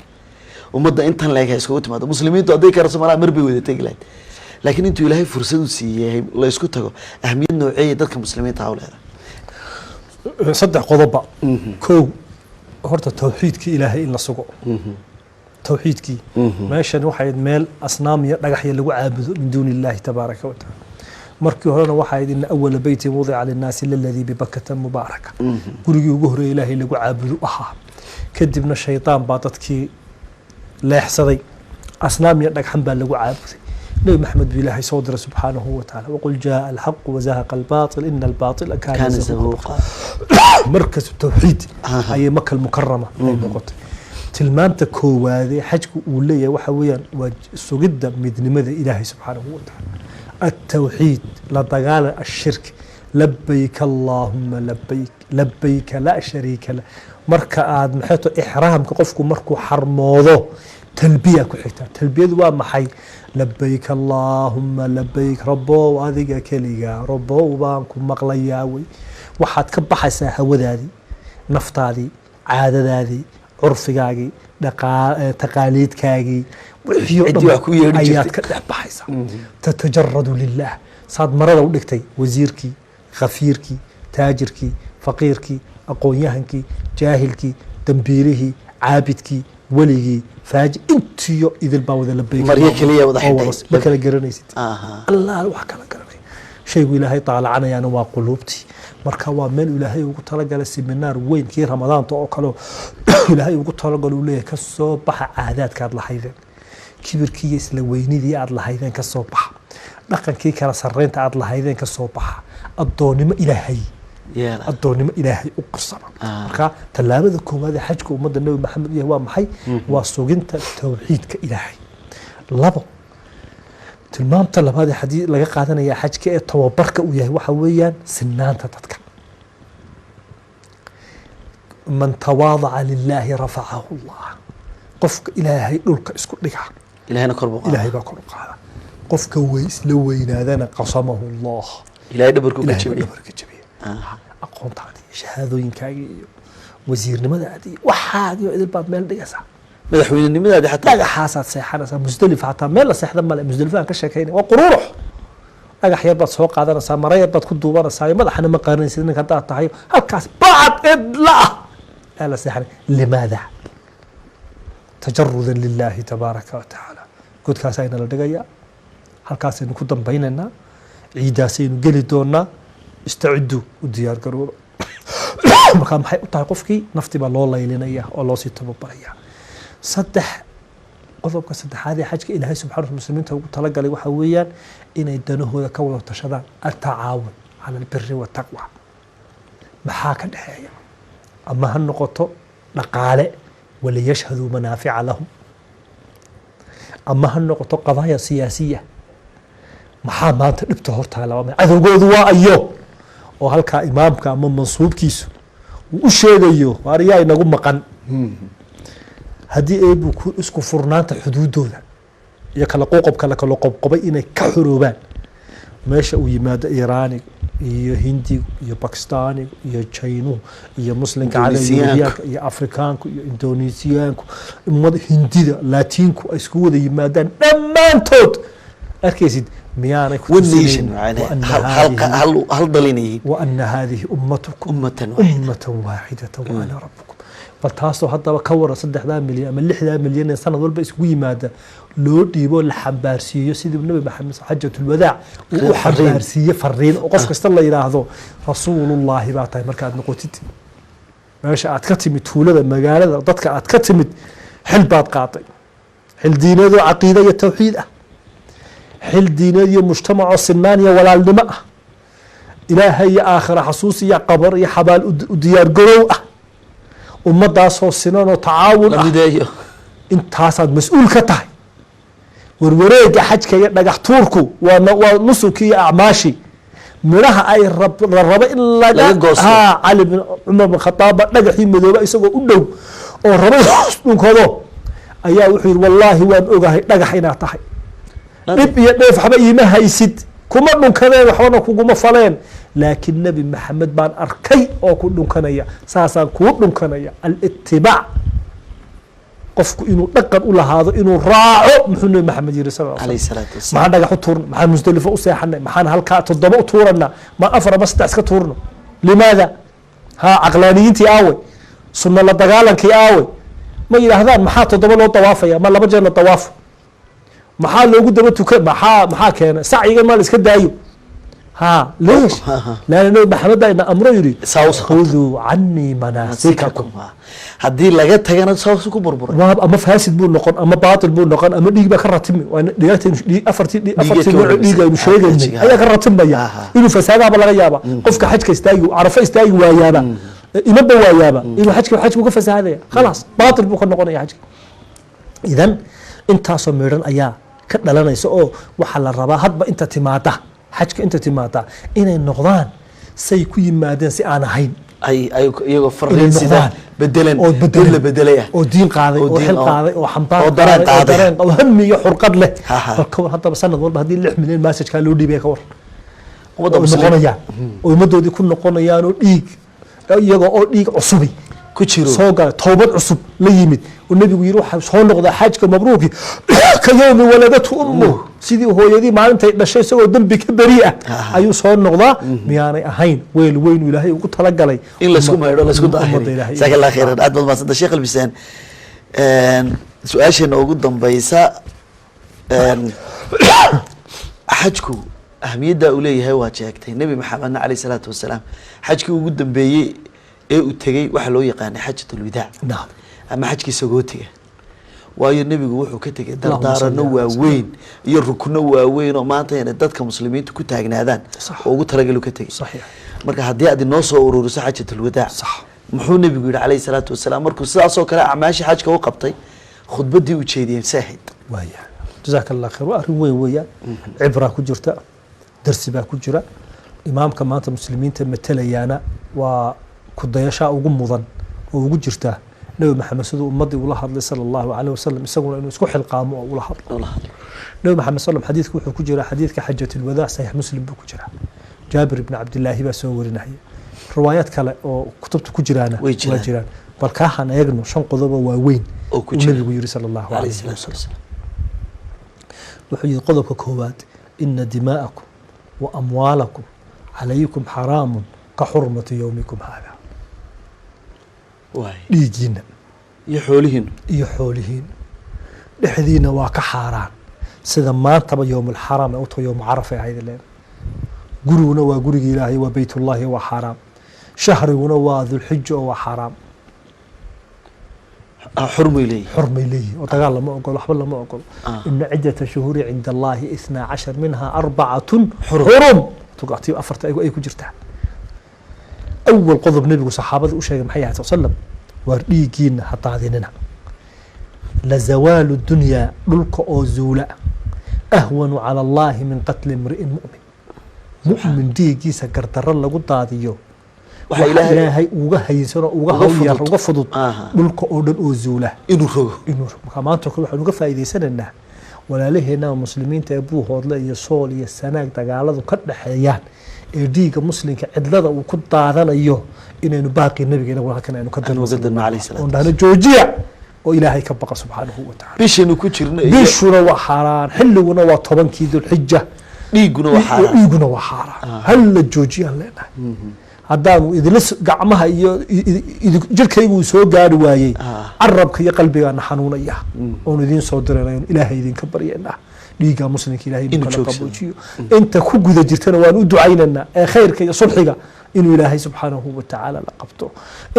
ummadda intan leeg ha iskugu timaado. Muslimiintu hadday karaso malaa mar bay wada tegi lahayd, laakiin intuu Ilaahay fursad u siiyey la isku tago, ahmiyad nooceeya dadka muslimiinta ha u leedahay? Saddex qodobba. Kow, horta tawxiidkii Ilaahay in la sugo. Tawxiidkii meeshan waxay ahayd meel asnaam iyo dhagaxya lagu caabudo min duuni illahi tabaaraka wa tacaala. Markii horena waxay ahayd ina awala beytin wudica linnaasi laladii bibakata mubaaraka, gurigii ugu horreeyay Ilaahay lagu caabudo ahaa. Kadibna shaydaan baa dadkii leexsaday, asnaam iyo dhagxan baa lagu caabuday. Nebi Maxamed buu Ilaahay soo diray subxaanahu wa tacaala: waqul jaa alxaqu wazahaqa albaatil ina albaaila kaana kaana zahuuqa. zahuuqa. Markas tawxiid ayay Maka Almukarama ay noqotay. Tilmaanta koowaadee xajku uu leeyahay waxa weeyaan waa sugidda midnimada Ilaahay subxaanahu wa tacaala, altawxiid, la dagaalan ashirk. Labayk allaahuma labayk, labayka laa shariika la. Marka aad maxay to ixraamka, qofku markuu xarmoodo talbiya ku xigta. Talbiyadu waa maxay? Labayk allaahuma labayk, Rabow adiga keliga Rabow baan ku maqlayaa wey. Waxaad ka baxaysaa hawadaadii, naftaadii, caadadaadii, curfigaagii, taqaaliidkaagii, wixii oo Ciddii dhan wax ku yeedhi ayaad jirtay. ka dhex baxaysaa. Tatajaradu lilah. Saad marada u dhigtay, wasiirkii, khafiirkii, taajirkii, faqiirkii, aqoon-yahankii, jaahilkii, dambiilihii, caabidkii, weligii, faaji, intiyo idil baa wada labayk. Maryo keliya wada Oo xidhay. Ma kala garanaysid. Allah wax kala garanay. Shaygu Ilaahay taalacanayaana waa quluubtii. Marka waa meel Ilaahay ugu talagalay seminaar weyn, kii Ramadaanta oo kale Ilaahay ugu talagalay. Uu leeyahay: ka soo baxa caadaadka aad lahaydeen, kibirkii iyo isla weynidii aad lahaydeen ka soo baxa, dhaqankii kala sarreynta aad lahaydeen ka soo baxa, addoonnimo Ilaahay Yeela. addoonnimo Ilaahay u qirsama. Marka tallaabada koowaad ee xajka ummadda Nebi Maxamed yahay waa maxay? Waa suginta tawxiidka Ilaahay. Labo, tilmaamta labaad ee xadii laga qaadanaya xajka ee tababarka uu yahay waxa weeyaan sinaanta dadka. Man tawaadaca lilaahi rafacahu Allah. Qofka Ilaahay dhulka isku dhiga, Ilahayna kor buu qaadaa. Ilaahay baa kor u qaada. Qofka wey isla weynaadana qasamahu Allah. Ilahay dhabarku ka Ilaahay baa jabiya. dhabarka jabiya. Aqoontaadii iyo shahaadooyinkaagii iyo wasiirnimadaadii iyo waxaadii oo idil baad meel dhigaysaa. Madaxweynenimadaadi xataa. Dhagaxaasaad seexanaysaa. Musdalifa xataa meel la seexda male. Musdalifa aan ka sheekaynay waa quruurux. Dhagax yar baad soo qaadanaysaa, mara yar baad ku duubanaysaa, iyo madaxana ma qaaranaysid ninka haddaad tahay. Halkaas bacad cidla ah aa la seexanay. Limaada? Tajarudan lilaahi tabaaraka wa tacaala. Godkaas ayna la dhigayaa, halkaasaynu ku dambaynaynaa, ciiddaasaynu geli doonaa. Istaciddu, u diyaar garooba. Markaa maxay u tahay qofkii? Nafti baa loo laylinaya oo loosii tababaraya. Saddex, qodobka saddexaad ee xajka Ilaahay subxana wa muslimiinta ugu talagalay waxaa weeyaan inay danahooda ka wada tashadaan, التعاون على البر والتقوى. Maxaa ka dhexeeya? Ama ha noqoto dhaqaale, وليشهدوا منافع لهم, ama ha noqoto قضايا سياسية. Maxaa maanta dhibta hortaala? Waa cadowgoodu waa ayo? Oo halkaa imaamka ama mansuubkiisu uu u sheegayo, ariyaa inagu maqan. Haddii eebu ku isku furnaanta xuduudooda iyo kala qoqobka la kala qobqobay inay ka xoroobaan, meesha uu yimaado Iiraanigu iyo Hindigu iyo Bakistaanigu iyo Jaynuhu iyo Muslimka cada, Indonesiyaanku. Yurubiyaanka iyo Afrikaanku iyo Indonesiyaanku, ummad Hindida, Laatiinku ay isku wada yimaadaan dhammaantood, arkaysid, miyaanay ku One nation. tusinayn macnaha وأن hal hal هذه hal hal dalinayeen. وأن هذه أمتكم أمة واحدة. أمة واحدة وأنا ربكم. Bal taasoo haddaba ka waran 3-daa milyan ama 6-daa milyan ee sanad walba isugu yimaada loo dhiibo, la xambaarsiiyo sidii Nabi Maxamed xajatulwadaac uu u Fariin. xambaarsiiye fariin, oo qof kasta la yidhaahdo rasuulullaahi baa tahay. Markaad noqotid meesha aad ka timid, tuulada, magaalada, dadka aad ka timid, xil baad qaaday, xil diineed oo caqiide iyo tawxiid ah, xil diineed iyo mujtamacoo sinaan iyo walaalnimo ah, Ilaahay iyo aakhira xasuus iyo qabar iyo xabaal u diyaargarow ah, ummadaasoo sinan oo tacaawun la ah mideeyo. Intaasaad mas-uul ka tahay. Warwareega xajka iyo dhagax tuurku waa nusukii iyo acmaashii midhaha ay la rabo in laga Laga goosto. Haa, Cali bin Cumar bin Khataab baa dhagaxii madooba isagoo u dhow oo rabo dhunkado ayaa wuxuu yihi: "Wallaahi waan ogahay dhagax inaad tahay, dhib iyo dheef waxba iima haysid, kuma dhunkadeen, waxbana kuguma faleen, laakiin Nebi Maxamed baan arkay oo ku dhunkanaya, saasaan kuu dhunkanaya." الاتباع, qofku inuu dhaqan u lahaado inuu raaco muxuu Nebi Maxamed yihi sal عليه الصلاة والسلام. Maxaan dhagax u tuurna? Maxaan Musdelifo u seexanay? Maxaan halkaa toddoba u tuurana? Ma afar ama saddex iska tuurno? لماذا? Ha, caqlaaniyiintii aawey? Sunno la dagaalankii aawey? Ma yidhaahdaan maxaa toddoba loo dawaafaya? Ma laba jeer la dawaafo? Maxaa loogu daba tuka? Maxaa keenay sacyiga? Ma la iska daayo? Ha, ليش? لأن Nabi Maxamed baa ina amro, yidhi: Saa u socota. خذوا عني مناسككم. Haddii laga tagana saas ku burburay. Waa ama faasid buu noqon ama baatil buu noqon ama dhiig baa ka ratimi. Waa dhigaagtaynu dhiig afartii ka nooc warramaysa. dhiig aynu sheegaynay Xajka. ayaa ka ratimaya. Inuu fasaadaaba laga yaaba. Qofka xajka istaagi, Carafo istaagi waayaaba, imaba waayaaba, inuu xajku ka fasaadaya, khalaas, baatil buu ka noqonaya xajka. Idan intaasoo midhan ayaa ka dhalanaysa, oo waxaa la rabaa hadba inta timaada xajka, inta timaada inay noqdaan say ku yimaadeen si aan ahayn. Ay iyagoo Inay fariin sida noqdaan bedelan, oo dad bedelan, la bedelay ah, oo diin qaaday, oo oo diin xil qaaday, oo xambaar oo dareen qaaday, oo qaaday. dareen, oo hami iyo xurqad leh. Ha. Bal ka war haddaba sanad walba haddii 6 milyan message-kaa loo dhiibaya, ka war ummadda oo muslimiin noqonayaan, oo ummadoodii ku noqonayaan, oo dhiig iyagoo oo dhiig cusubi ku jiro, soo galay, toobad cusub la yimid, oo Nebigu yidhi waxaa soo noqdaa xaajka mabruurki كيوم ولدته أمه, sidii hooyadii maalintay dhashay isagoo dembi ka beri ah ayuu soo noqdaa. Miyaanay ahayn weel weyn uu Ilaahay ugu talagalay in laisku maydho, laisku ummadda daahiriyo? Ilaahay? جزاك الله خيرا, aad baad mahadsanta, Sheekh Almisaan. Su-aasheena ugu dambeysa, xajku ahmiyadda uu leeyahay waad sheegtay. Nebi Maxamedna عليه الصلاة والسلام xajkii ugu dambeeyey ee uu tegey waxaa loo yaqaanay xajatul widaac ama xajkii sagootiga, waayo nebigu wuxuu ka tegay اللهم dardaarano صل على waaweyn iyo rukno waaweyn oo maanta inay dadka muslimiintu ku taagnaadaan oo ugu talagalu ka tegey. Marka haddii aad inoo soo ururiso xajatul wadaac, muxuu nebigu yihi عليه الصلاة والسلام markuu sidaasoo kale acmaashii xajka u qabtay? Khudbaddii uu jeediyey saahid. Waaya, جزاك الله خير. Waa arrin weyn weeyaan, cibraa ku jirta, darsi baa ku jira. Imaamka maanta muslimiinta matelayaana waa kudayashaa ugu mudan oo ugu jirta Nebi Maxamed siduu ummaddii ula hadlay صلى الله عليه وسلم, isaguna inuu isku xilqaamo oo ula hadlo. Nebi Maxamed sal xadiidku wuxuu ku jiraa, xadiidka xajat ulwadaac, Saxiix Muslim buu ku jiraa, Jaabir ibn Cabdilaahi baa soo warinaya. Riwaayaad kale oo kutubta ku jiraana Way jiraan. Waa jiraan. Bal kaahan eegno shan qodobo waaweyn oo ku uu jira nebigu yiri صلى الله عليه عليه الصلاة وسلم. والسلام. Wuxuu yihi qodobka koowaad: إن دماءكم وأموالكم عليكم حرام كحرمة يومكم هذا. Waay. Dhiiggiina iyo xoolihiinu iyo xoolihiina dhexdiina waa ka xaaraan sida maantaba yowmulxaraam ay u tahay, yowmu Carafa ay ahayd. Leen guriguna waa gurigi Ilaahay, waa beytullahi, waa xaaraam. Shahriguna waa dulxija oo waa xaaraam. Xurmay leeyihin. Xurmay leeyihin oo dagaal lama ogolo, waxba lama ogolo. Ah. Ina ciddata shuhuuri cinda Allahi 12 minhaa arbacatun Xurum. Xurum tugatiyo afarta ay ku jirtaa. Awal qodob nebigu saxaabada u sheegay maxay ahayd sal slam? Waar dhiiggiina ha daadinina. Lazawaalu dunyaa, dhulka oo zuula, ahwanu cala Allahi min qatli imri'in mu'min. Mu'min dhiiggiisa gardarro lagu daadiyo waxa waxa Ilaahay Ilaahay uga haysanoo uga uga hawl yar fudud. Uga fudud dhulka oo dhan oo zuula inuu rogo. Inuu markaa maanta oo kale waxaan uga faa'iidaysanaynaa walaalaheena muslimiinta ee Buuhoodle iyo Sool iyo Sanaag dagaaladu ka dhexeeyaan ee dhiigga muslimka cidlada uu ku daadanayo inaynu baaqii nabiga inagu halkan aynu ka Aynu uga dirno calayhi salaatu oon dhahno joojiya oo Ilaahay ka baqa subxaanahu wa tacaala. Bishaynu ku jirno iyo Bishuna waa xaaraan, xilliguna waa 10-kii Dulxija. Dhiigguna waa xaaraan. Dhiiguna waa xaaraan. Hal la joojiyaan leenahay. Haddaanu idinla gacmaha iyo jirkaygu uu soo gaari waayey, carabka iyo qalbigaana xanuunaya oonu idiin soo dirayna oonu Ilaahay idinka baryaynaa dhiigga muslimka Ilaahay inuu Inuu kala joogsado. qaboojiyo. Inta ku guda jirtana waanu u ducaynaynaa ee khayrka iyo sulxiga inuu Ilaahay subxaanahu wa tacaala la qabto.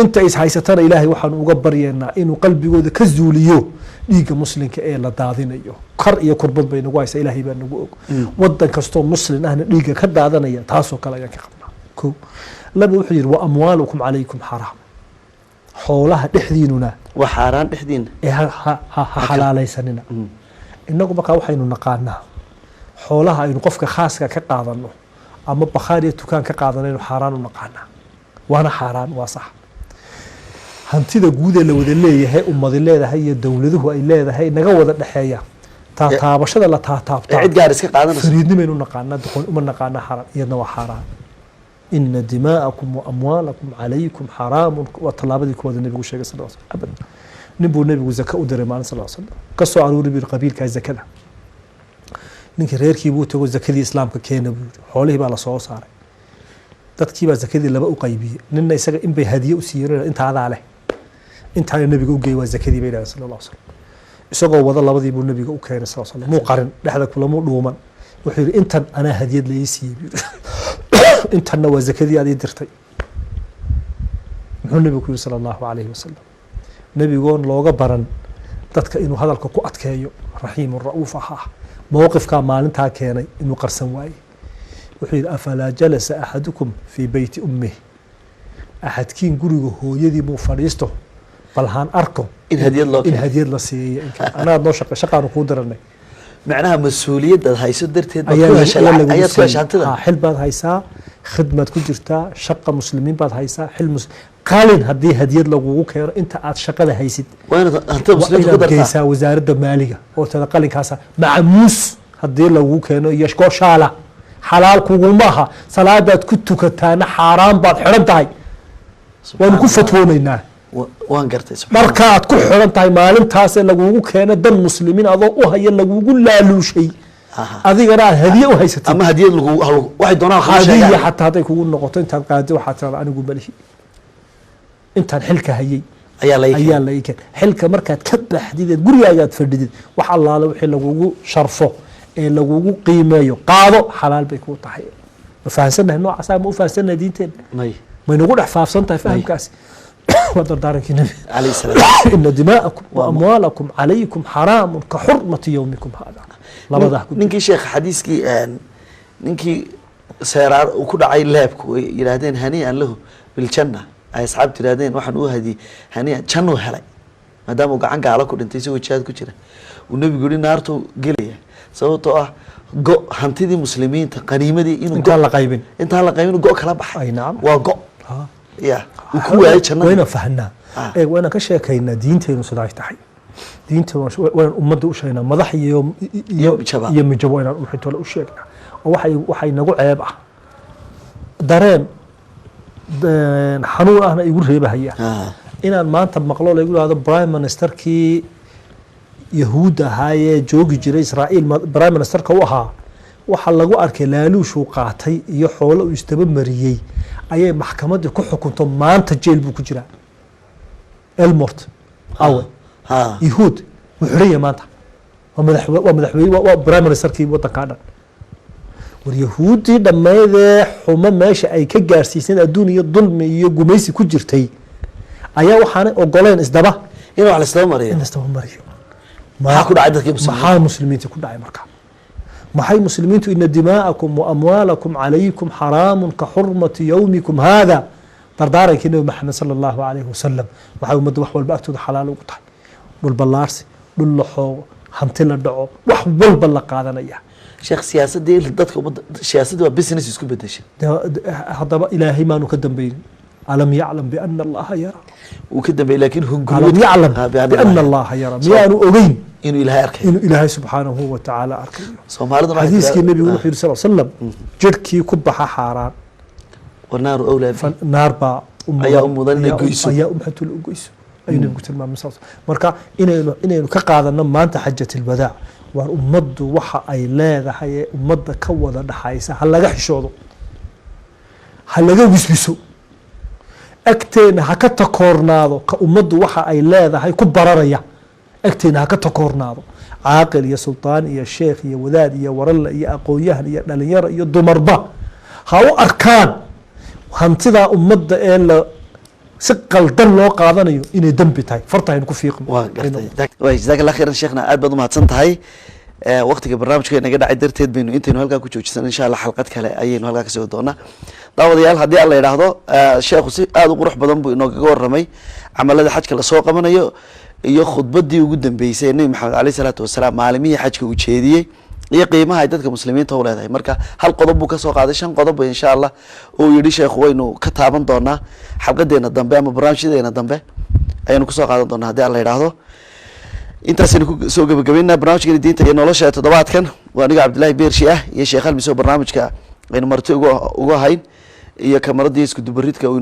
Inta is haysatana Ilaahay waxaanu uga baryaynaa inuu qalbigooda ka zuuliyo dhiigga muslimka ee la daadinayo. Kar iyo kurbad bay nagu haysaa, Ilaahay baa nagu og. Wadan kastoo muslim ahna dhiigga ka daadanaya taasoo kale ayaan ka qabnaa. Ko laba wuxuu yidhi: wa amwaalukum calaykum xaraam, xoolaha dhexdiinuna waa xaaraan dhexdiina. Ee ha xalaalaysanina. Innagu markaa waxaynu naqaanaa xoolaha aynu qofka khaaska ka qaadano ama bakhaar iyo dukaan ka qaadanaynu xaaraan u naqaanaa, waana xaaraan, waa sax. Hantida guud ee la wada leeyahay, ummadi leedahay iyo dowladuhu ay leedahay, naga wada dhexeeya, taataabashada la ee taataabtaa cid gaar iska qaadanaysa fariidnimaynu naqaanaa, doqon uma naqaanaa xaaraan, iyadna waa xaaraan. Ina dimaa'akum wa amwaalakum calaykum xaraamun waa tallaabadii kuwaada nebigu sheegay sal sl. Abad nin buu nebigu zaka u diray maalin sal slam. Ka soo aruuri buu yidhi qabiilkaa zakada. Ninkii reerkii buu tago, zakadii islaamka keena buu yidhi. Xoolihii baa lasoo saaray, dadkii baa zakadii laba u qaybiyey. Ninna isaga inbay hadiye u siiyeen, intaadaa leh, intaana nebiga u geeyey, waa zakadii bay yidhahdeen sal Allah slam. Isagoo wada labadii buu nebiga u keenay sal slam. Muu qarin, dhexda kulamuu dhuuman. Wuxuu yidhi: intan anaa hadiyad la ii siiyey buu yidhi, intanna waa zakadii aad ii dirtay. Muxuu nebigu ku yidhi sala Allahu calayhi wasalam? Nebigoon looga baran dadka inuu hadalka ku adkeeyo, raxiimun ra'uuf ahaa, mowqifkaa maalintaa keenay inuu qarsan waayey. Wuxuu yidhi: afalaa jalasa axadukum fii beyti ummih? Axadkiin guriga hooyadii muu fadhiisto, bal haan arko in hadiyad loo in keeno. Hadiyad la siiyey in kale. Anaad noo shaqa shaqaanu kuu diranay. Macnaha mas-uuliyaddaad hayso darteed baad ayaa ku heshay ayaa lagugu ayaad ku heshay siiyey. hantida. Ha, xil baad haysaa, khidmaad ku jirtaa, shaqa muslimiin baad haysaa, xil qalin haddii hadiyad lagugu keeno inta aad shaqada haysid waa inaad hantida waa muslimiinta ku inaad dartaa. Geysaa wasaaradda maaliga oo tada qalinkaasa macamuus haddii lagugu keeno iyo gooshaala xalaal kuguma aha. Salaadaad ku tukataana xaaraan baad xidhan tahay, waanu ku Subxaan Allah. fatwoonaynaa. Waan gartay, subxaan Allah. Markaad ku xidhan tahay maalintaasee lagugu keeno dan muslimiin adoo u haya lagugu laaluushay, adigana aad hadiye u haysatid ama hadiyad lagu waxay doonaan kugu hadiya sheegaan. Xataa hadday kugu noqoto intaad qaadi waxaad tirahda anigu malihi, intaan xilka hayay ayaa la ii ayaa keenay. La ii keenay. Xilka markaad ka baxdid eed gurigaagaad fadhidid, wax allaale wixii lagugu sharfo ee lagugu qiimeeyo qaado, xalaal bay kuu tahay. Ma fahansannahay noocaasa? Ma u fahansannahay diinteena? May. Maynagu dhex faafsan tahay fahamkaasi? Waa dardaarankii nabi. Calayhi salaam. Ina dimaa'akum wa amwaalakum calaykum xaraamun ka xurmati yowmikum hada. Labadaa ku Ninkii sheekh xadiiskii ninkii seeraar uu ku dhacay leebku ay yidhaahdeen hanii'an lahu biljanna, ay asxaabtu yidhahdeen waxaan uu hadiyey hanii'an jannuu helay maadaama uu gacan gaalo ku dhintay isagoo jihaad ku jira, uu nebigu yihi naartuu gelaya sababtoo ah go hantidii muslimiinta qaniimadii inuu intaan la qaybin. Intaan la qaybin inuu go kala baxay. Ay, nacam. Waa go ya uu ku waayay jannadii. Wayna fahnaa ee waynaan ka sheekaynaa diintaynu sidaa ay tahay. Diinta waynaan ummadda u sheegnaa, madax iyo iyo mijaba. Iyo mijabo waynaan uxintole u sheegnaa. Oo waxay nagu ceeb ah, dareen xanuun ahna igu reebahaya inaan maanta maqlo laygu ihahdo prime ministerkii yahuudda ahaayee joogi jiray Israa'iil prime ministerka u ahaa waxaa lagu arkay laaluushuu qaatay iyo xoolo uu isdaba mariyey ayay maxkamaddii ku xukunto, maanta jeel buu ku jiraa. Olmert awe? Yahuud wuu xidhan yahay maanta, waa madaxweyne, waa prime ministerkii waddankaa dhan. War yahuuddii dhammaydee xumo meesha ay ka gaarsiiseen adduun iyo dulmi iyo gumaysi ku jirtay ayaa waxaanay ogoleen isdaba in wax laisdaba mariyo. In laisdaba mariyo. Maxaa ku dhacay dadkii muslimiinta? Maxaa muslimiinta ku dhacay marka? Maxay muslimiintu ina dimaa'akum wa amwaalakum calaykum xaraamun ka xurmati yowmikum haada, dardaarankii Nabi Maxamed sala Allahu calayhi wasalam, waxay ummadda wax walba agtooda xalaal ugu tahay? Dhul ballaarsi, dhul la xoogo, hanti la dhaco, wax walba la qaadanaya. Sheekh, siyaasadii dadka ummadda, siyaasadii waa business isku bedeshay. Haddaba Ilaahay maanu ka dambaynin? Alam yaclam biana Allaha yara? Wuu ka dambeeyey, laakiin alam hunguriyood yaclam biana Allaha yara, miyaanu ogeyn inuu Ilaahay arkayo? Inuu Ilaahay subxaanahu wa tacaala arkayo. Soomaaliduna waxay Xadiiskii tiraa- Nebigu wuxuu yidhi sal slam, jirhkii ku baxa xaaraan wanaaru awlaa bi naar baa Ayaa u mudan inay goyso. Ayaa umxatul u goyso ayuu Nebigu tilmaamay sal. Marka inaynu ka qaadano maanta xajat alwadaac, waar ummaddu waxa ay leedahay ee ummadda ka wada dhaxaysa ha laga xishoodo, ha laga wiswiso, agteena ha ka takoornaado. Ka ummaddu waxa ay leedahay ku bararaya agteena ha ka takoornaado, caaqil iyo sultaan iyo sheekh iyo wadaad iyo waralle iyo aqoon-yahan iyo dhalinyaro iyo dumarba ha u arkaan hantidaa ummadda ee la si qaldan loo qaadanayo inay dembi tahay, farta aynu ku fiiqno. Waa gartay. Way, jazaak Allah khayran sheekhna, aad baad umahadsan tahay. Waqtiga barnaamijka inaga dhacay darteed baynu intaynu halkaa ku joojisan. Insha Allah xalqad kale ayaynu halkaa kasii wadi doonaa. Daawadayaal, haddii Alla yidhaahdo, sheekhu si aada u qurux badan buu inoogaga warramay camalada xajka lasoo qabanayo iyo khudbadii ugu dambeysay ee Nebi Maxamed caleyh isalaatu wasalaam maalimihii xajka uu jeediyey iyo qiimaha ay dadka muslimiinta u leedahay. Marka hal qodob buu kasoo qaaday, shan qodob insha Allah uu yihi sheekhu waynu ka taaban doonaa xalqadeena dambe ama barnaamijyadeena dambe ayaynu kusoo qaadan doonaa haddii Alla yidhaahdo. Intaasaynu ku soo gabagabeynaa barnaamijkeena diinta iyo nolosha ee toddobaadkan. Waa aniga Cabdillahi Beershi ah iyo Sheekh Almiso, barnaamijka aynu marti uga hayn, iyo kamaradii isku dubaridka uu inoo